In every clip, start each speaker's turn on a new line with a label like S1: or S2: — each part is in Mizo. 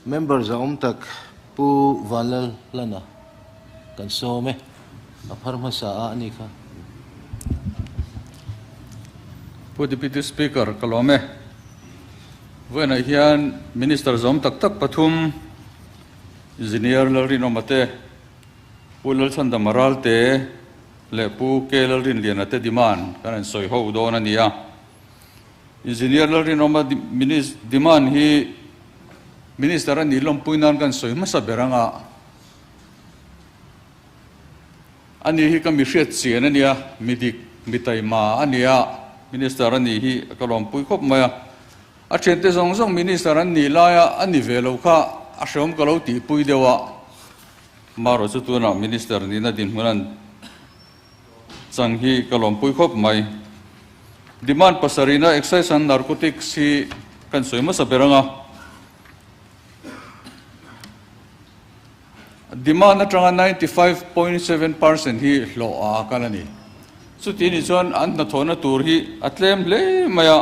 S1: Member zahawm tak Pu Vanlalhlana kan sawm e, a phar hmasa a a ni kha.
S2: Pu Deputy Speaker, ka lawm e. Vawiinah hian Minister zawm tak tak pathum, Engineer Lalrinawma te, Pu Lalchhandama Ralte leh Pu K Lalrinliana te demand kan rawn sawi ho dawn a ni a. Engineer Lalrinawma demand hi Minister a nih lawmpui nan kan sawi hmasa ber ang a, ani hi ka mi hriat chian a nia, mi dik, mi taima a nia, Minister a nih hi ka lawmpui khawp mai a. A thiante zawng zawng Minister an nih laia a ni ve lo kha a hreawm ka lo tihpui deuh a, marawh chu tunah Minister nihna dinhmun an Chang hi ka lawmpui khawp mai. Demand pasarihna Excise and Narcotics hi kan sawi hmasa ber ang a. Demand atanga 95.7% hi hlawh a kal a ni. Chuti nih chuan an hnathawhna tur hi a tlem hle mai a,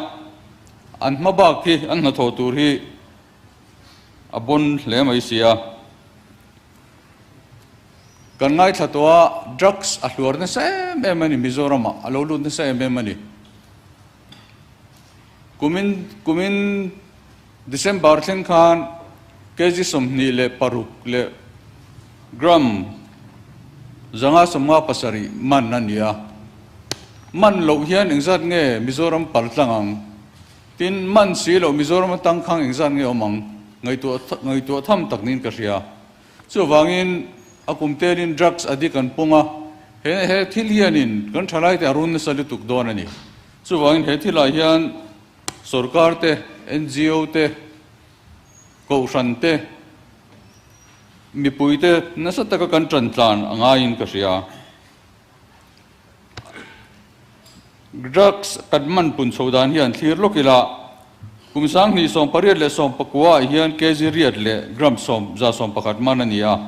S2: an hma bak hi an hnathawh tur hi a bon hle mai si a. Kan ngaithla tawh a, drugs a hluar nasa em em a ni Mizoramah, a lo lut nasa em em a ni. Kumin kumin December thleng khan kg 26 leh gram 557 man a ni a. Man loh hian engzat nge Mizoram pal tlang ang? Tin, man si loh Mizoram atang khang engzat nge awm ang? Ngaihtuah ngaihtuah tham tak niin ka hria. Chuvangin a kum telin drugs addict an pung a, he he thil hianin kan thalaite a run nasa lutuk dawn a ni. Chuvangin he thilah hian sorkar te, ngo te, kohhran te, mipui te nasa taka kan tan tlan a ngaiin ka hria. Drugs kan man pun chho dan hian thlir lawk ila, kum 2089 ah hian kg riat leh gram 111 man a ni a,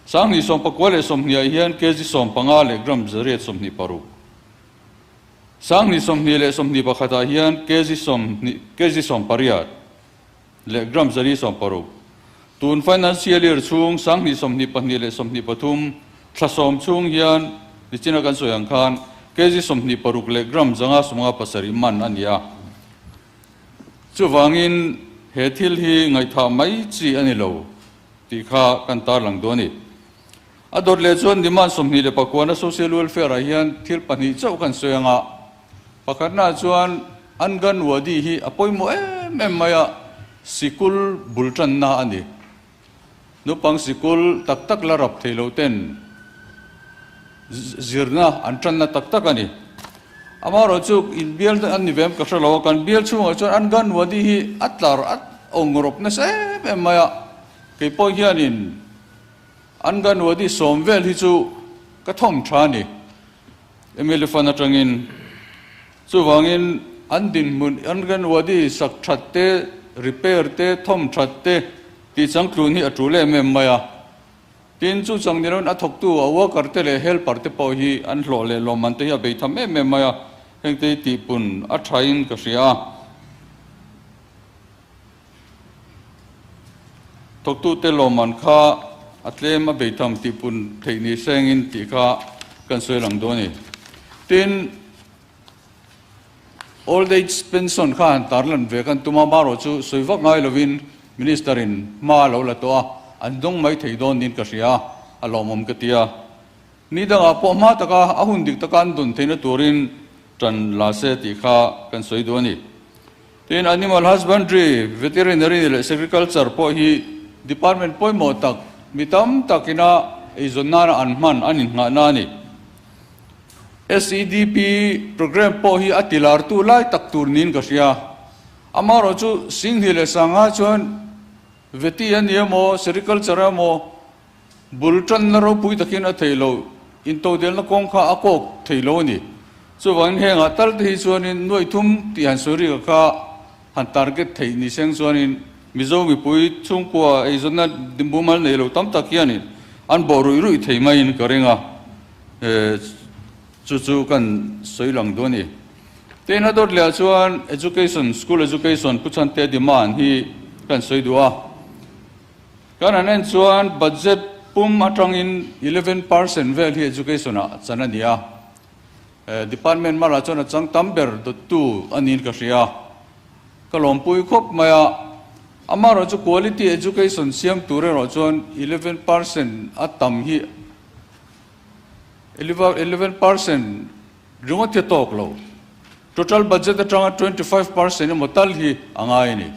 S2: 2029 ah hian kg 15 leh gram 826, 2021 ah hian kg 20 kg 18 leh gram 160. Tun financial year chhung 2022 leh 23 thla sawm chhung hian nichina kan sawi ang khan kg 26 leh gram 557 man a ni a. Chuvangin he thil hi ngaihthah mai chi a ni lo tih kha kan tarlang dawn a ni. A dawt leh chuan demand 29 na social welfare ah hian thil pahnih chauh kan sawi ang a. Pakhatnaah chuan Anganwadi hi a pawimawh em em mai a, sikul bul tanna a ni. Naupang sikul tak tak la rap thei lo ten zirna an tanna tak tak a ni. Amaherawhchu inbial te an ni ve em ka hre lo a, kan bial chhungah chuan Anganwadi hi a tlar a awng rawp nasa em em mai a, kei pawh hianin Anganwadi sawm vel hi chu ka thawm tha a ni. Mla fund atangin chuvangin an dinhmun Anganwadi sak that te, repair te, thawm that te tih changtlun hi a tul em em mai a. Tin, chu chang ni loin a thawktu a worker te leh helper te pawh hi an hlawh leh lawmman te hi a bei tham em em mai a, hengte hi tihpun a thain ka hria a. Thawktute lawmman kha a tlem a beitham tih pun theih ni sengin tih kha kan sawi lang dawn a ni. Tin, Old Age Pension kha han tarlan ve kan tum a, marawh chu sawi vak ngai lovin Minister in hma a lo la tawh a, an dawng mai thei dawn niin ka hria a, a lawmawm ka ti a. Ni dangah pawh hma taka a hun dik taka an dawn theihna turin tan la se tih kha kan sawi duh a ni. Tin, Animal Husbandry, Veterinary leh Sericulture pawh hi department pawimawh tak mi tam tak ina eizawn nana an hman an innghahna a ni. SEDP programme pawh hi a tilartu lai tak tur niin ka hria. Amaherawh chu Singhnih leh Sangha chuan Veti a ni emaw, Sericulture emaw Bul tanna ropui takin a thei lo, intodelna kawng kha a kawk thei lo a ni. Chuvangin hengah tal te hi chuanin nuaih thum tih han sawi rika kha han target theih ni seng chuanin Mizo mipui chhungkua eizawnna mumal nei lo tam tak hianin an bawh ruih ruih thei maiin ka ring a, chu chu kan sawi lang duh a ni. Tin, a dawt lehah chuan Education, School Education Pu Chhante demand hi kan sawi duh a. Kan han en chuan budget pum atangin 11% vel hi education ah chan a ni a, department mara chuan a chang tam ber dawttu a niin ka hria. Ka lawmpui khawp mai a, amaherawhchu quality education siam tur erawh chuan 11% a tam hi 11% ringawt hi a tawk lo. Total budget atanga 25% emaw tal hi a ngai a ni.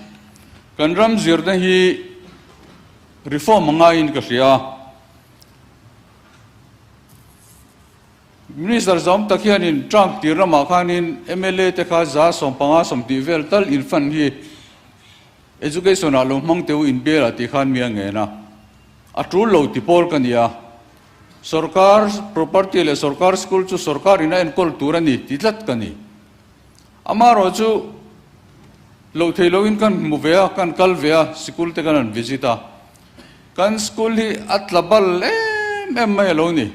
S2: Kan ram zirna hi reform a ngaiin ka hria. Minister zawm tak hianin term tir ramah khanin mla te kha 150 30 vel tal in fund hi education ah lo hmang teh u inbial ah tih khan mi a ngen a. A tul lo ti pawl ka ni a. Sorkar property leh sorkar school chu sorkar in a enkawl tur a ni ti tlat ka ni. Amaherawh chu loh theih loin kan hmu ve a, kan kal ve a, sikul te kan han visit a. Kan school hi a tla bal em em mai a lo ni.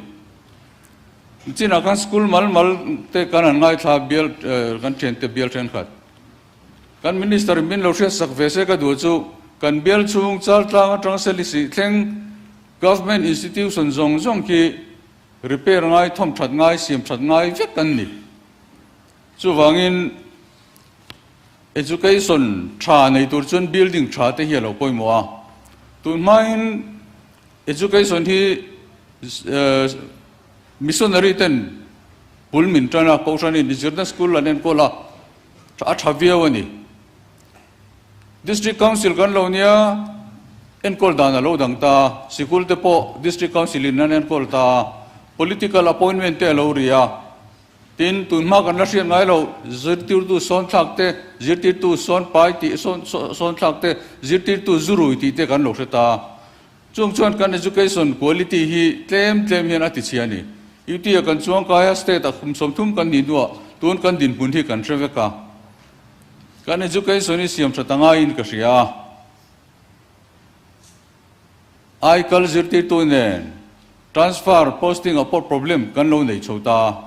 S2: Chinah khan school mal mal te kan han ngaithla bial kan thiante bial thenkhat. Kan Minister in min lo hriatsak ve se ka duh chu kan bial chhung Chaltlang atang Selisih thleng Government institution zawng zawng khi repair ngai, thawm that ngai, siam that ngai vek an ni. Chuvangin education tha nei tur chuan building tha te hi a lo pawimawh a. Tun hmain education hi missionary ten bul min tan a, Kohhranin zirna school an enkawl a, a tha viau a ni. District Council kan lo nia, enkawl dan a lo dang ta, sikul te pawh District Council in an enkawl ta, political appointment te a lo ri a, tin tunhma kan la hriat ngai lo, zirtirtu sawn thlak te, zirtirtu sawn pai tih sawn sawn thlak te, zirtirtu zu rui tih te kan lo hre ta. Chung chuan kan education quality hi tlem tlem hian a ti chhia a ni. UT a kan chuang kai a, state ah kum 30 kan nih hnuah tun kan dinhmun hi kan hre vek a. Kan education hi siam tha ta ngaiin ka hria a. Aikal zirtirtu nen transfer posting ah pawh problem kan lo nei chho ta.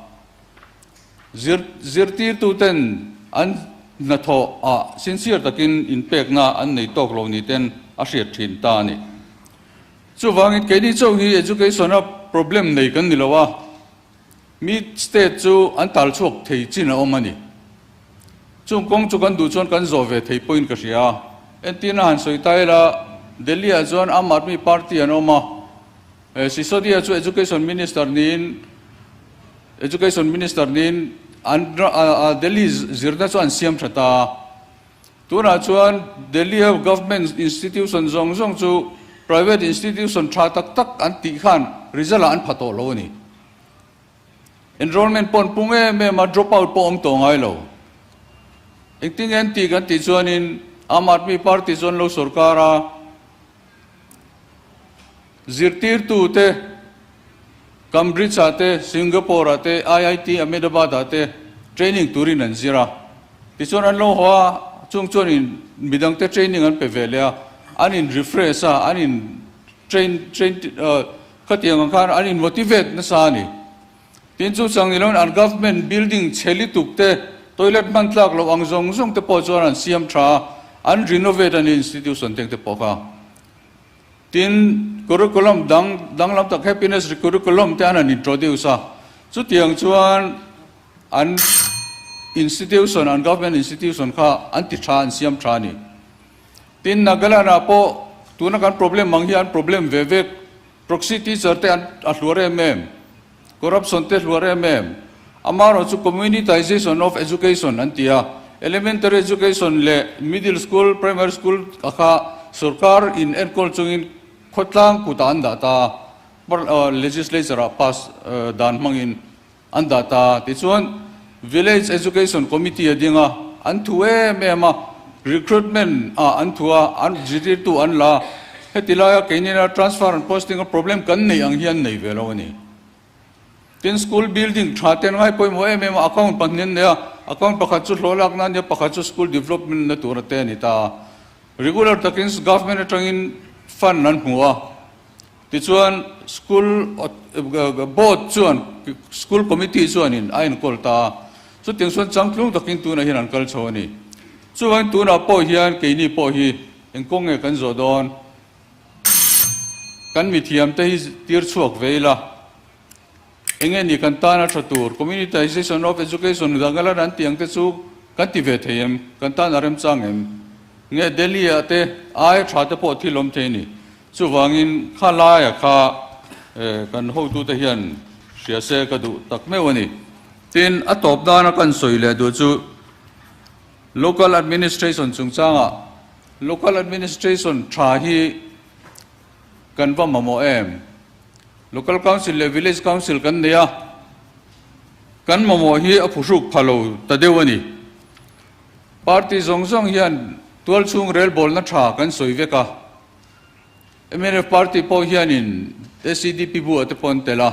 S2: Zir zirtirtu ten an hnathawh ah sincere takin inpekna an nei tawk lo ni ten a hriat thin ta a ni. Chuvangin keini chauh hi education a problem nei kan ni lo a. Mi state chu an tal chhuak thei chin a awm a ni. Chung kawng chu kan duh chuan kan zawh ve thei pawhin ka hria a. Entirna han sawi ta ila, Delhi ah chuan Aam Aadmi Party an awm a. Sisodia chu Education Minister niin Education Minister niin an Delhi zirna chu an siam tha ta. Tunah chuan Delhi a government institution zawng zawng chu private institution tha tak tak an tih khan result ah an pha tawh lo a ni. Enrollment pawh an pung em em a, drop out pawh awm tawh ngai lo. Engtin nge an tih kan tih chuanin Aam Aadmi Party chu an lo sorkar a, zirtirtute Cambridge ah te, Singapore ah te, IIT Ahmedabad ah te training turin an zir a. Tichuan an lo haw a, chung chuanin midangte training an pe ve leh a, an in refresh a, an in train train Khatiang ang khan an in motivate nasa a ni. Tin chu chang ni loin an government building chhe lituk te, toilet hman tlak loh ang zawng zawng te pawh chuan an siam tha a, an renovate a ni institution teng te pawh kha. Tin curriculum dang danglam tak happiness curriculum te an han introduce a, chutiang chuan an institution an government institution kha an ti tha an siam tha a ni. Tin, Nagaland ah pawh tuna kan problem ang hi an problem ve vek. Proxy teacher te an a hluar em em. Corruption te hluar em em. Amaherawh chu communitization of education an ti a. Elementary education leh middle school, primary school a kha sorkar in enkawl chungin khawtlang kutah an dah ta a, legislature ah pass dan hmangin. An dah ta. Tichuan, Village Education Committee a ding a, an thu em em a, recruitment ah an thu a, an zirtirtu an la a, heti laia keinina transfer and posting a problem kan neih ang hi an nei ve lo a ni. Tin, school building tha te an ngai pawimawh em em a, account pahnih an nei a, account pakhat chu hlawh lakna a nia, pakhat chu school development na tur a te a ni ta a. Regular takin government atangin fund an hmu a. Tichuan school board chuan school committee chuanin a enkawl ta a, chutiang chuan changtlung takin tunah hian an kal chho a ni. Chuvangin tunah pawh hian keini pawh hi eng kawng nge kan zawh dawn? Kan mithiamte hi tir chhuak ve ila. Enge ni kan tana tha tur? Communitization of education dangala an tih ang te chu kan ti ve thei em? Kan tan a remchang em? Nge Delhi ah te aia tha te pawh thil awm thei a ni. Chuvangin kha laia kha kan hotute hian hria se ka duh tak meuh a ni. Tin, a tawp dana kan sawi leh duh chu Local Administration chungchangah Local Administration tha hi kan va mamawh em? Local Council leh Village Council kan nei a, kan mamawh hi a phuhruk pha lo ta deuh a ni. Party zawng zawng hian tualchhung relbawlna tha kan sawi vek a, mnf party pawh hianin SEDP bu ah te pawh an tel a,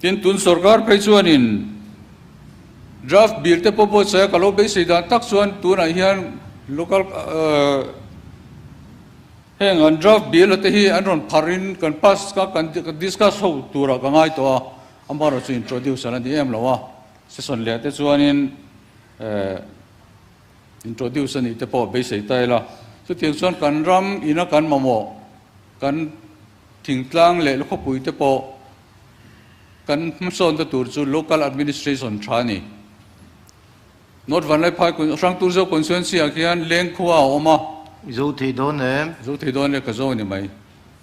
S2: tin tun sorkar phei chuanin draft bill te pawh buatsaih a ka lo beisei dan tak chuan tunah hian local heng an draft bill a te hi an rawn pharin kan pass ka kan discuss ho turah ka ngai tawh a, amaherawhchu introduce an la ni em lo a, session leh te chuanin Introduce a nih te pawh beisei ta ila. Chutiang chuan kan ram ina kan mamawh, kan thingtlang leh khawpui te pawh kan hmasawnna tur chu local administration tha a ni. North Vanlaiphai Hrangturzo constituency ah khian Lengkhua a awm a.
S1: I zo thei dawn em?
S2: Zo thei dawn e, ka zo a ni mai.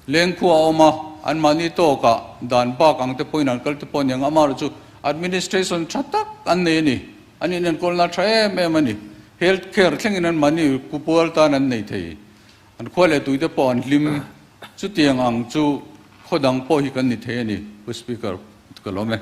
S2: Lengkhua a awm a, anmahni tawkah dan bak ang te pawhin an kal te pawh a ni ang, amaherawhchu administration tha tak an nei a ni. An inenkawlna tha em em a ni. Health care thlengin an mahni kupual tan an nei thei. An khua leh tuite pawh an hlim. Chutiang ang chu khaw dang pawh hi kan ni thei a ni, Pu Speaker, ka lawm e.